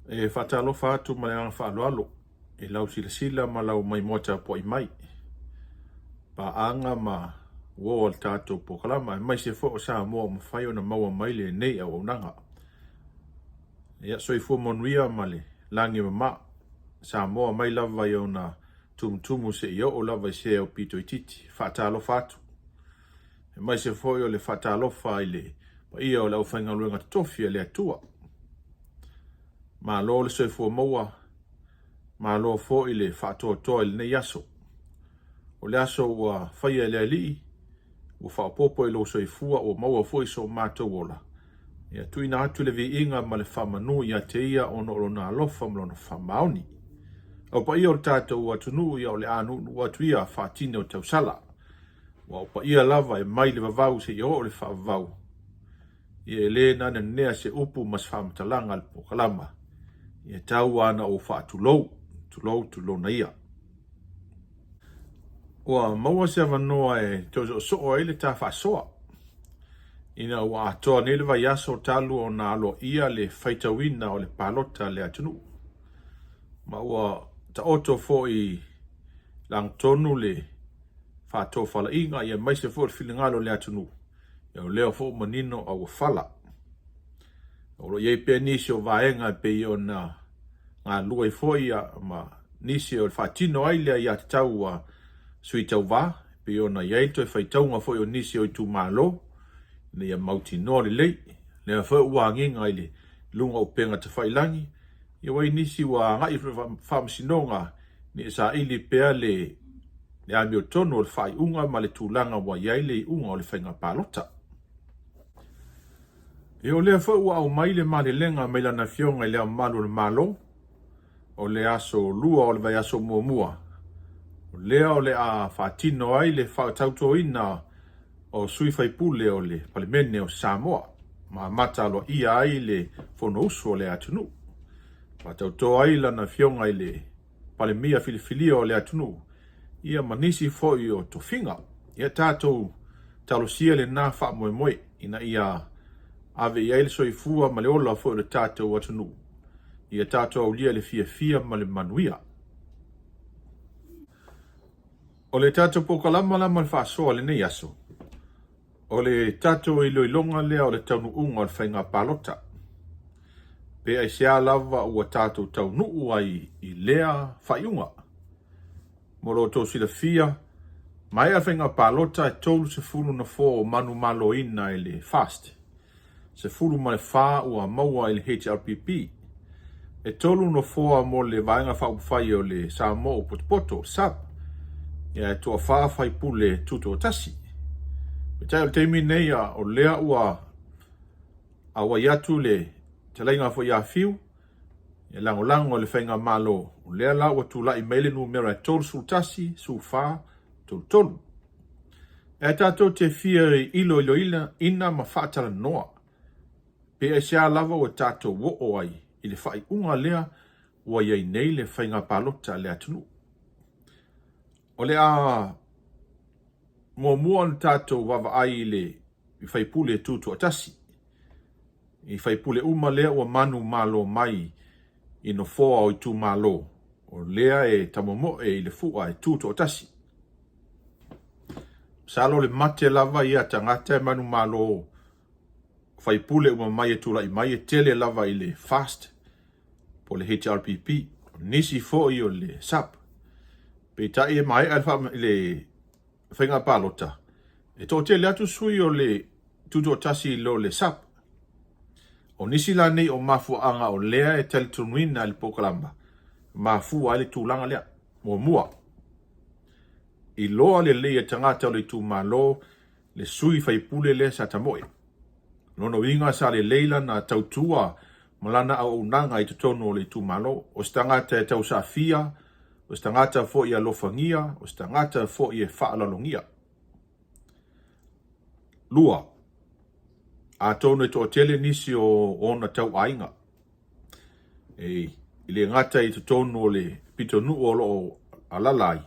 E faatalofa atu ma le agaga faaaloalo i lau silasila ma lau maimoa tapuai mai, paaga ma uo a le tatou polokalama, aemaise foi o Samoa ua mafai ona maua mai lenei auaunaga. Ia, soifua manuia ma le lagi e mama. Samoa mai lava i ona tumutumu seia oo lava i se aupito itiiti. Faatalofa atu. Aemaise foi o le faatalofa i le paia o le aufaigaluega totofi a le Atua. Malo le soifua maua, malo foi le faatoatoa i lenei aso. O le aso ua faia e le Alii, ua faaopoopo i lou soifua, ua maua foi so matou ola. Ia tuuina atu le viiga ma le faamanu ia te ia ona o lona alofa ma lona faamaoni. O paia o le tatou atunuu ia o le a nuunuu atu ia faatini o tausala. Ua o paia lava e mai le vavau seia oo le faavavau. Ia e le nananea se upu ma se faamatalaga a le polokalama. Ia tau lava na ou faatulou, tulou, tulona ia. Ua maua se avanoa e toe soosoo ai le ta faasoa ina ua atoa nei le vaiaso talu ona aloaia le faitauina o le palota a le atunuu, ma ua taoto foi i lagatonu le faatofalaiga aemaise foi o le finagalo o le atunuu, o lea foi ua manino a ua fala. O lo o i ai pea nisi o vaega e pei ona galulue ai foi ma nisi o le faatino ai le aiatatau a sui tauva, e pei ona i ai le toe faitauga foi o nisi o itumalo ina ia mautinoa lelei. Lea foi ua agiga i le luga o upega tafailagi, ia ua i ai nisi ua agai i faamasinoga ina ia saili pea le amiotonu o le faaiuga ma le tulaga ua i ai le iuga o le faiga palota. Ia o lea foi ua aumai le malelega mai lana Afioga i Le Ao Mamalu o le Malo, o le aso 2 o le vaiaso muamua, o lea o le a faatino ai le faatautoina o sui faipule o le Palemene o Samoa, ma amata aloaia ai le Fonousu o le atunuu. Faatauto ai lana Afioga i le Palemia filifilia o le atunuu, ia ma nisi foi o tofiga. Ia tatou talosia lena faamoemoe ina ia ave i ai le soifua ma le ola foi o le tatou atunuu. Ia tatou aulia le fiafia ma le manuia. O le tatou polokalama la ma le faasoa i lenei aso, o le tatou iloiloga lea o le taunuuga o le faiga palota. Pe aisea lava ua tatou taunuu ai i lea faaiuga? Mo lo outou silafia, maea le faiga palota e 30 nofoa o manumaloina i le FAST, 14 ua maua i le HRPP, e 3 nofoa mo le Vaega Faaupufai o le Samoa ua Potopoto, SUPP, e toafa faipule tutoatasi. Peitai o le taimi lenei o lea ua auai atu le fetalaiga foi ia Fiu e lagolago i le faigamalo, o lea la ua tulai mai le numera e 31, 14, 33. E tatou te fia iloiloina ma faatalanoa pe aisea lava ua tatou oo ai i le faaiuga lea ua i ai nei le faiga palota a le atunuu. O le a muamua ona tatou vaavaai i le faipule tutoatasi, i faipule uma lea ua manumalo mai i nofoa o itumalo, o lea e tamomoe i le fua e tutoatasi. Masalo le mate lava ia tagata e manumalo faipule uma mai e tulai mai e tele lava i le FAST po o le HRPP, o nisi foi o le SUPP. Peitai e maea le faiga palota, e toatele atu sui o le tutoatasi i lo le SUPP. O nisi la nei o mafuaaga o lea e talitonuina e le polokalama, mafua ai le tulaga lea. Muamua, iloa lelei e tagata o le itumalo le sui faipule lea sa tamoe. Lona uiga sa lelei lana tautua ma lana auaunaga i totonu o le itumalo. O se tagata e tausaafia, o se tagata foi e alofagia, o se tagata foi e faaaloalogia. 2. Atonu e toatele nisi o ona tauaiga e le gata i totonu o le pitonuu o lo o alala ai,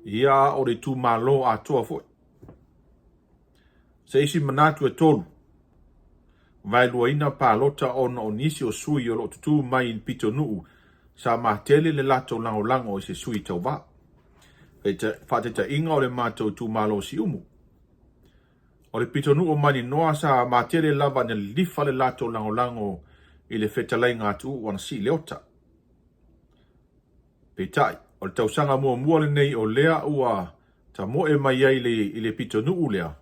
ia a o le itumalo atoa foi. Se isi manatu e 3. vaeluaina palota ona o nisi o sui o lo o tutū mai i le pitonuu sa matele le latou lagolago i se sui tauva. Faataitaiga o le matou itumalo o Siumu. O le pitonuu o Maninoa sa matele lava ina lilifa le latou lagolago i le fetalaiga a Tuuu Anasii Leota. Peitai, o le tausaga muamua lenei o lea ua tamoe mai ai i le pitonuu lea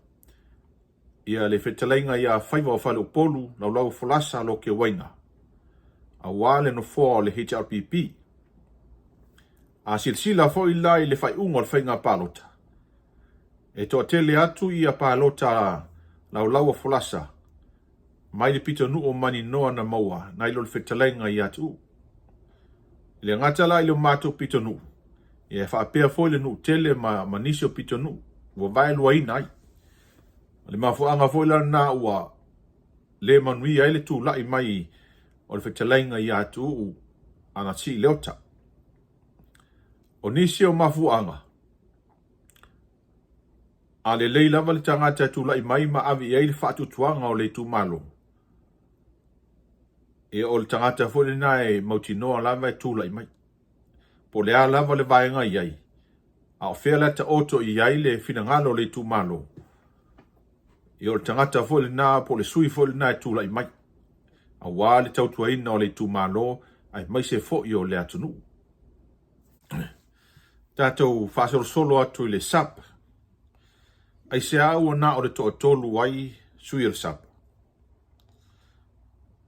ia le fetalaiga ia Faiva o Faleupolu, Laulauafolasa Folasa Loke Uaina, aua le nofoa o le HRPP. A silasila foi la i le faaiuga o le faiga palota, e toatele atu ia palota a Laulauafolasa mai le pitonuu o Maninoa na maua nai lo le fetalaiga ia Tuuu. E le gata la i le matou pitonuu, ia e faapea foi le nuu tele ma nisi o pitonuu ua vaeluaina ai. O le mafuaaga foi la lena ua le manuia ai le tulai mai o le fetalaiga ia Tuuu Anasii Leota. O nisi o mafuaaga, a lelei lava le tagata e tulai mai ma ave i ai le faatuatuaga o le itumalo, ia o le tagata foi lena e mautinoa lava e tulai mai. Po o le a lava le vaega i ai, a o fea la e taoto i ai le finagalo o le itumalo, ia o le tagata foi lena po o le sui foi lena e tulai mai, aua le tautuaina o le itumalo aemaise foi o le atunuu. Tatou faasolosolo atu i le SAP. Aisea ua na o le toatolu ai sui o le SAP?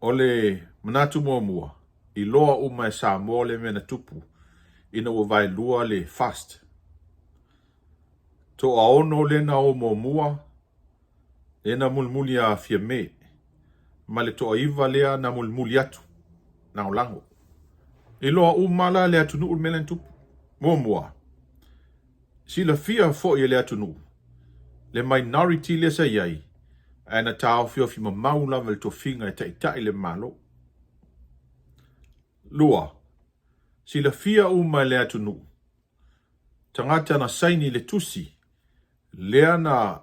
O le manatu muamua, iloa uma e Samoa le mea na tupu ina ua vaelua le FAST. Toaono lea na o muamua, lea na mulimuli a Fiame, ma le toaiva lea na mulimuli atu, lagolago. Iloa uma la le atunuu le mea lea na tupu. Muamua, silafia foi e le atunuu le minority lea sa i ai, ae na taofiofi mamau lava i le tofiga e taitai le Malo. Lua, silafia uma e le atunuu tagata na saini le tusi lea na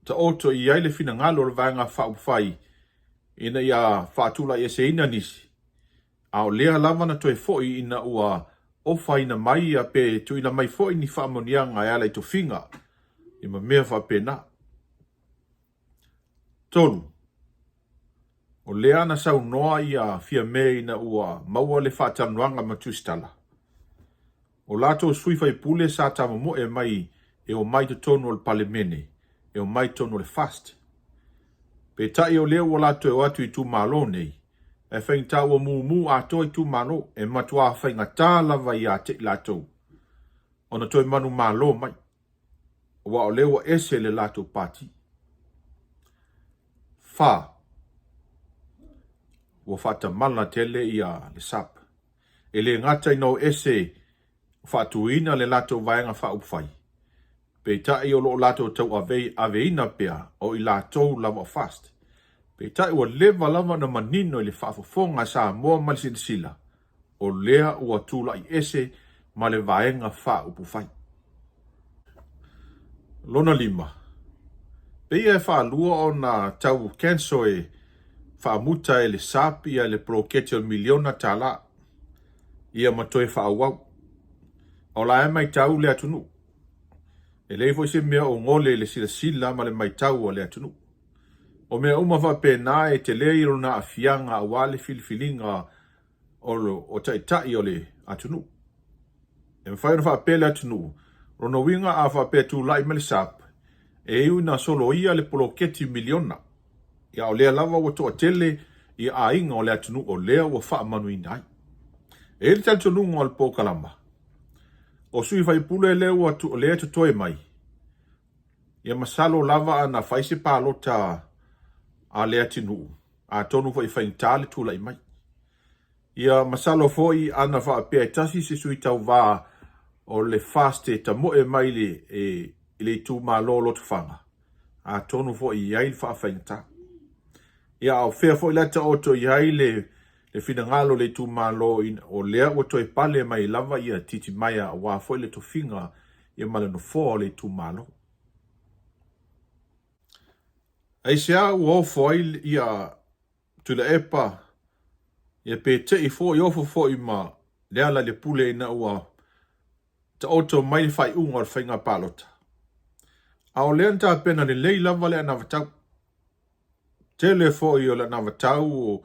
taoto i ai le finagalo o le Vaega Faaupufai ina ia faatulaieseina nisi, a o lea lava na toe foi ina ua ofaina mai ia pe tuuina mai foi ni faamanuiaga e ala i tofiga ma mea faapena. 3. O lea na saunoa ia Fiame ina ua maua le faatalanoaga ma Tusitala. O latou sui faipule sa tamomoe mai e omai i totonu o le Palemene, e omai i totonu o le FAST. Peitai o lea ua latou o atu i itumalo nei, ae faigata ua mumu atoa itumalo, e matuā faigata lava ia te i latou ona toe manumalo mai, aua o lea ua ese le latou pati. 4. Ua faatamala tele ia le SAP. E le gata ina o ese faatuina le latou vaega faaupufai, peitai o lo o latou tauaveina pea o i latou lava o FAST. Peitai ua leva lava ona manino i le faafofoga a Samoa ma le silasila, o lea ua tulai ese ma le vaega faaupufai. Lona lima, pei e faalua ona tau cancel e faamuta e le SAP ia le poloketi o le miliona tala ia ma toe faaauau. O la e matau le atunuu. E leai foi se mea o gole i le silasila ma le matau a le atunuu. O mea uma faapena e tele i lona aafiaga aua le filifiliga o taitai o le atunuu. E mafai ona faapea le atunuu, lona uiga a faapea tulai mai le SAP, e iu ina soloia le poloketi miliona. Ia o lea lava ua toatele ia aiga o le atunuu o lea ua faamanuina ai. E i ai le talitonuga o le polokalama, o sui faipule lea ua lea totoe mai, ia masalo lava ana fai se palota a le atunuu, atonu foi e faigata le tulai mai. Ia masalo foi ana faapea e tasi se sui tauva o le FAST e tamoe mai i le itumalo o Lotofaga, atonu foi e i ai le faafaigata. Ia a o fea foi la taoto i ai le finagalo o le itumalo o lea ua toe pale mai lava ia Titimaea aua foi le tofiga ia ma le nofoa o le itumalo. Aisea ua ofo ai ia Tuilaepa, ia pe te i foi ofo foi ma Lealailepule ina ua taoto mai le faaiuga o le faiga palota. A o lea na tapena lelei lava le anavatau. Tele foi o le anavatau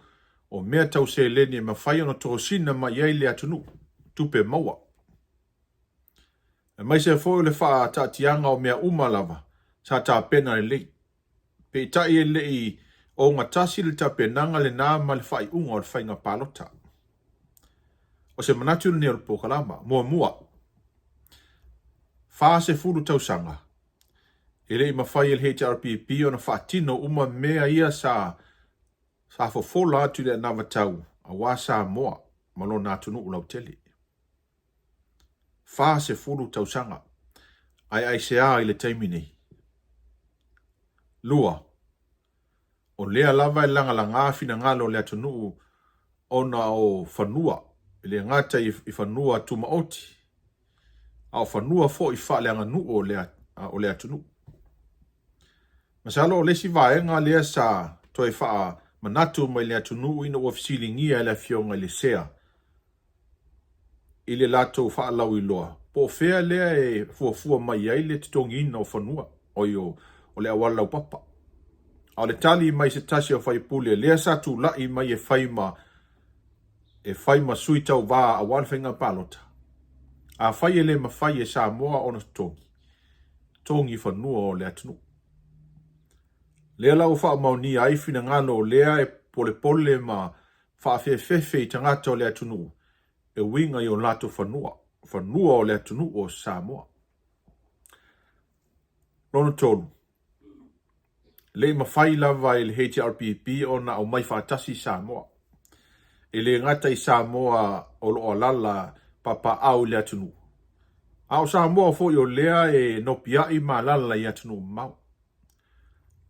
o mea tau seleni e mafai ona tosina mai ai le atunuu, tupe maua. Aemaise foi o le faataatiaga o mea uma lava sa tapena lelei. Peitai e le i ogatasi le tapenaga lena ma le faaiuga o le faiga palota. O se manatu lenei o le polokalama. Muamua, 40 tausaga e le i mafai e le HRPP ona faatino uma mea ia sa sa fofola atu i le anavatau aua Samoa ma lona atunuu lautele. 40 tausaga. Ae aisea i le taimi nei? 2. O lea lava e lagalaga finagalo o le atunuu ona o fanua, e le gata i fanua tumaoti, a o fanua foi faaleaganuu o le atunuu. Masalo o le isi vaega lea sa toe faamanatu mai le atunuu ina ua fesiligia e le Afioga i le Sea i le latou faalauiloa, po o fea lea e fuafua mai ai le totogiina o fanua, oi o le auala laupapa. A o le tali mai se tasi o faipule lea sa tulai mai e fai ma e fai ma sui tauva aua le faiga palota, afai e le mafai e Samoa ona totogi, togi fanua o le atunuu. Lea la ua faamaonia ai finagalo o lea e polepole ma faafefefe i tagata o le atunuu e uiga i o latou fanua, fanua o le atunuu o Samoa. Lona 3, le i mafai lava e le HRPP ona aumai faatasi Samoa. E le gata i Samoa o lo o alala papaau i le atunuu, a o Samoa foi o lea e nopiai ma alala i atunuu mamao.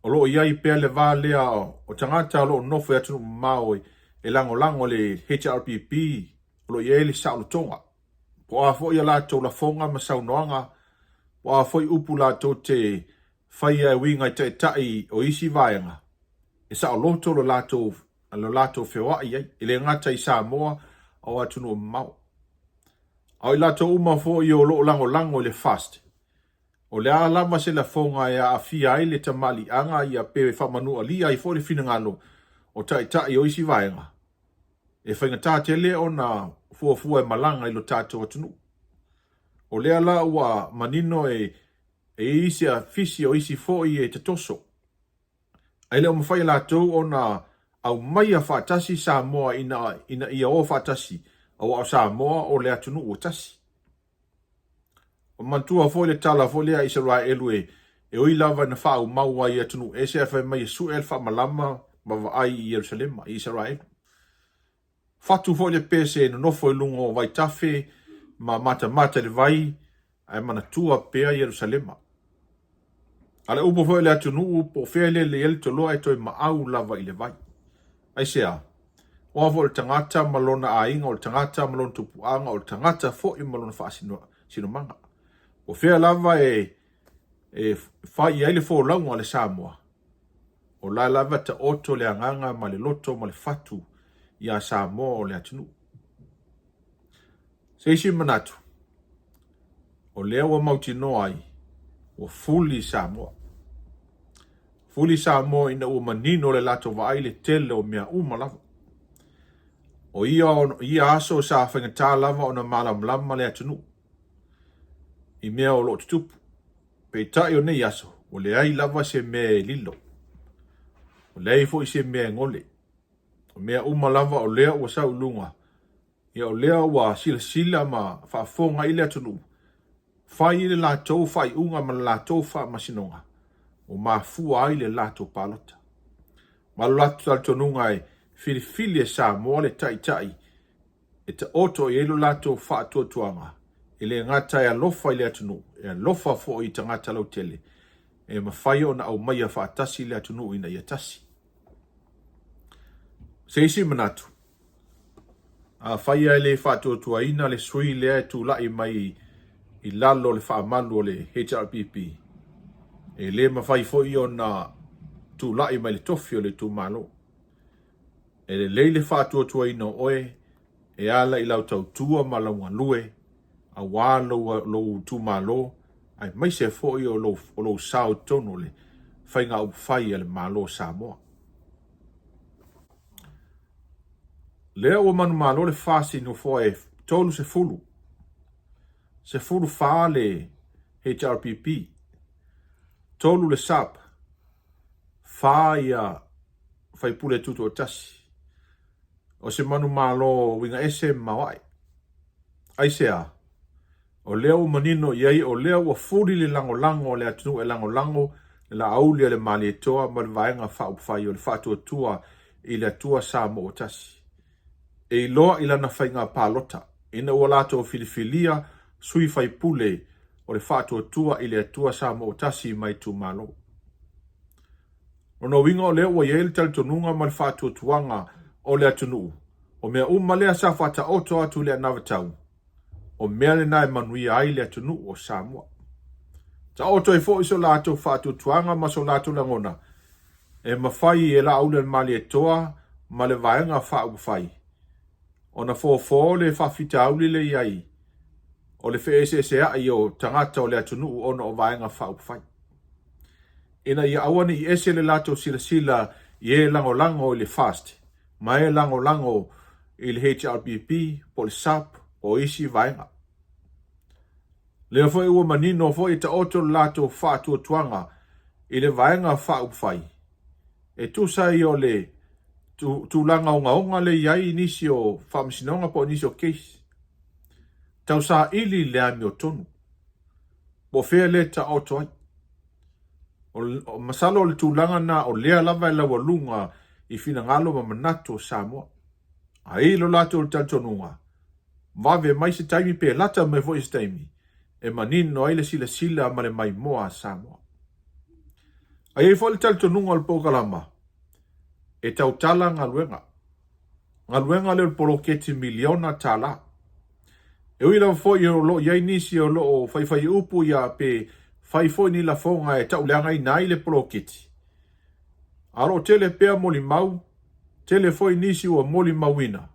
O lo o i ai pea le va lea o tagata o lo o nofo i atunuu mamao e lagolago i le HRPP o lo o i ai le saolotoga. Po o a foi a latou lafoga ma saunoaga, po o a foi upu latou te faia e uiga i taitai o isi vaega, e saoloto lo latou lo latou feoai ai, e le gata i Samoa a o atunuu mamao. A o i latou uma foi o lo o lagolago i le FAST, O le a lava se lafoga e aafia ai le tamaliiaga ia pe faamanualia ai foi le finagalo o taitai o isi vaega, e faigata tele ona fuafua e malaga i lo tatou atunuu. O lea la ua manino e i ai se afisi o isi foi e tatoso, ae le o mafai e latou ona aumaia faatasi Samoa ina ia o faatasi, aua o Samoa o le atunuu e tasi. Ua manatua foi le tala foi lea a Isaraelu e e ui lava ina faaumau ai i atunuu ese ae fai mai e sue le faamalama ma vaai i Ierusalema, i Isaraelu. Fatu foi le pese e nonofo i luga o vaitafe ma matamata i le vai ae manatua pea Ierusalema. A o le upu foi a le atunuu, po o fea e lele i ai le toloa e toe maau lava i le vai. Aisea? Aua foi o le tagata ma lona aiga, o le tagata ma lona tupuaga, o le tagata foi ma lona faasinomaga. Po o fea lava e, e fai i ai le folauga a le Samoa, o la lava e taoto le agaga ma le loto ma le fatu iā Samoa o le atunuu. Se isi manatu, o lea ua mautinoa ai, ua fuli Samoa. Fuli Samoa ina ua manino le latou vaai i le tele o mea uma lava. O ia, ia aso sa faigata lava ona malamalama le atunuu i mea o lo o tutupu. Peitai o nei aso, ua leai lava se mea e lilo. Ua leai foi se mea e gole. O mea uma lava o lea ua sau i luga, ia o lea ua silasila ma faafofoga i le atunuu, fai le latou faaiuga ma le latou faamasinoga ua mafua ai le latou palota. Ma lo latou talitonuga e filifili e Samoa le taitai e taoto i ai lo latou faatuatuaga, e le gata e alofa i le atunuu, e alofa foi i tagata lautele, e mafai ona aumaia faatasi le atunuu ina ia tasi. Se isi manatu, afai e le faatuatuaina le sui lea e tulai mai i lalo o le faamalu o le HRPP, e le mafai foi ona tulai mai le tofi o le itumalo. E lelei le faatuatuaina o oe e ala i lau tautua ma lau galue aua lou itumalo aemaise foi o lou sao i totonu o le faiga upufai a le Malo o Samoa. Lea ua manumalo le FAST i nofoa e 30, 14 le HRPP, 3 le SUPP, 4 ia faipule tutoatasi. O se manumalo uiga ese ma maoae. Aisea? O lea ua manino i ai o lea ua fuli le lagolago a le atunuu e lagolago le Laauli a le Malietoa ma le Vaega Faaupufai o le Faatuatua i le Atua Samoa Tasi. E iloa i lana faiga palota ina ua latou filifilia sui faipule o le Faatuatua i le Atua Samoa Tasi mai itumalo. Lona uiga o lea ua i ai le talitonuga ma le faatuatuaga o le atunuu, o mea uma lea sa faataoto atu i le anavatau, o mea lena e manuia ai le atunuu o Samoa. Taoto ai foi so latou faatuatuaga ma so latou lagona e mafai e Laauli-a-le-Malietoa ma le Vaega Faaupufai ona fofo le faafitauli le i ai o le feeseesea'i o tagata o le atunuu ona o Vaega Faaupufai. Ina ia aua ne i ese le latou silasila i e lagolago i le FAST ma e lagolago i le HRPP po o le SUPP o isi vaega. Lea foi ua manino foi e taoto le latou faatuatuaga i le Vaega Faaupufai e tusa ai o le tulaga ogaoga lea e i ai nisi o faamasinoga po o nisi o case. Tausaili le amiotonu. Po o fea lea e taoto ai. O, masalo o le tulaga lena o lea lava e laualuga i finagalo ma manatu o Samoa. A i lo latou talitonuga, vave mai se taimi pe lata mai foi se taimi e manino ai le silasila ma le maimoa a Samoa. A i ai foi le talitonuga o le polokalama, e tautala galuega. Galuega lea o le poloketi miliona tala. E ui lava foi o lo o i ai nisi o lo o faifai upu ia pe fai foi ni lafoga e tauleagaina ai le poloketi, a o lo o tele pea molimau, tele foi nisi ua molimauina,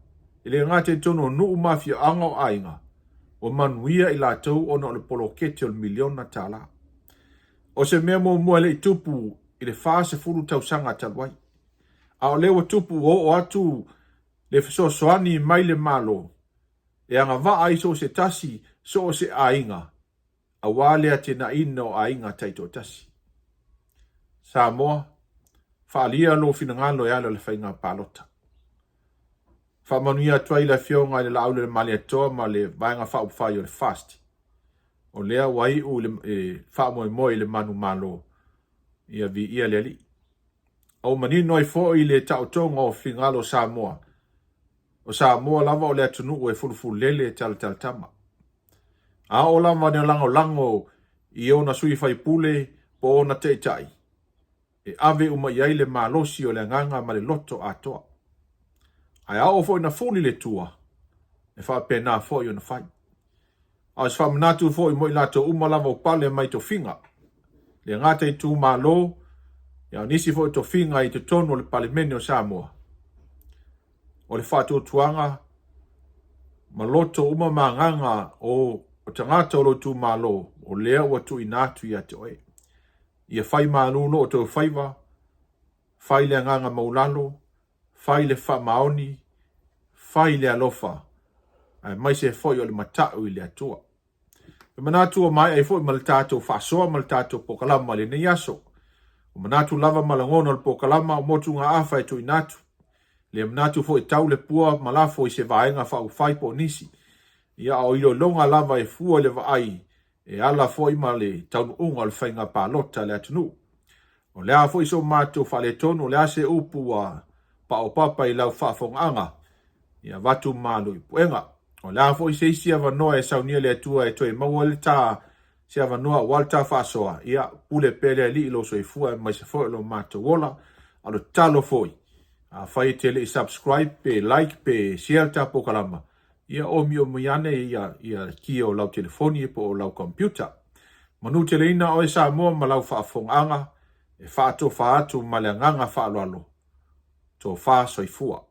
e le gata i totonu o nuu ma afioaga o aiga, ua manuia i latou ona o le poloketi o le miliona tala. O se mea muamua e le i tupu i le 40 tausaga talu ai. A o lea ua tupu ua oo atu le fesoasoani mai le Malo e agavaa ai so o se tasi, so o se aiga, aua le atinaeina o aiga taitoatasi. Samoa, faaalia lou finagalo e ala i le faiga palota. Faamanuia atu ai le Afioga i le Laauli-a-le-Malietoa ma le Vaega Faaupufai o le FAST. O lea ua iu le faamoemoe i le manumalo, ia viia le Alii. A ua manino ai foi le taotoga o finagalo o Samoa, o Samoa lava o le atunuu e fulufululele e talatalatama. A oo lava ina lagolago i ona sui faipule po o ona taitai, e ave uma i ai le malosi o le agaga ma le loto atoa. Ae a oo foi ina fuli le tua, e faapena foi ona fai. A o se faamanatu foi mo i latou uma lava ua pale mai tofiga, le gata i itumalo, a o nisi foi tofiga i totonu o le Palemene o Samoa, o le faatuatuaga ma loto uma ma agaga o tagata o lou itumalo, o lea ua tuuina atu ia te oe. Ia fai malu lo outou faiva, fai le agaga maulalo, fai le faamaoni, fai le alofa, aemaise foi o le matau i le Atua. E manatu ua maea ai foi ma le tatou faasoa ma le tatou polokalama i lenei aso. O manatu lava ma lagona o le polokalama o motugaafa e tuuina atu. Le manatu foi tau le pua ma lafo i se vaega faaupufai po o nisi. Ia a o iloiloga lava e fua i le vaai e ala foi ma le taunuuga o le faiga palota a le atunuu. O le a foi so matou faaletonu, o le a se upu ua paopapa i lau faafogaaga, ia avatu malu i puega. O le a foi se isi avanoa e saunia le Atua e toe maua ai le ta se avanoa aua le ta faasoa, ia pule pea le Alii i lou soifua aemaise foi o lo matou ola. A o le tatalo foi, afai e te le i subscribe pe like pe share le ta polokalama, Ia omiomi ane ia ki o lau telefoni po o lau computer. Manuteleina oe Samoa ma lau faafofogaaga e faatofa atu ma le agaga faaaloalo. Tofa soifua.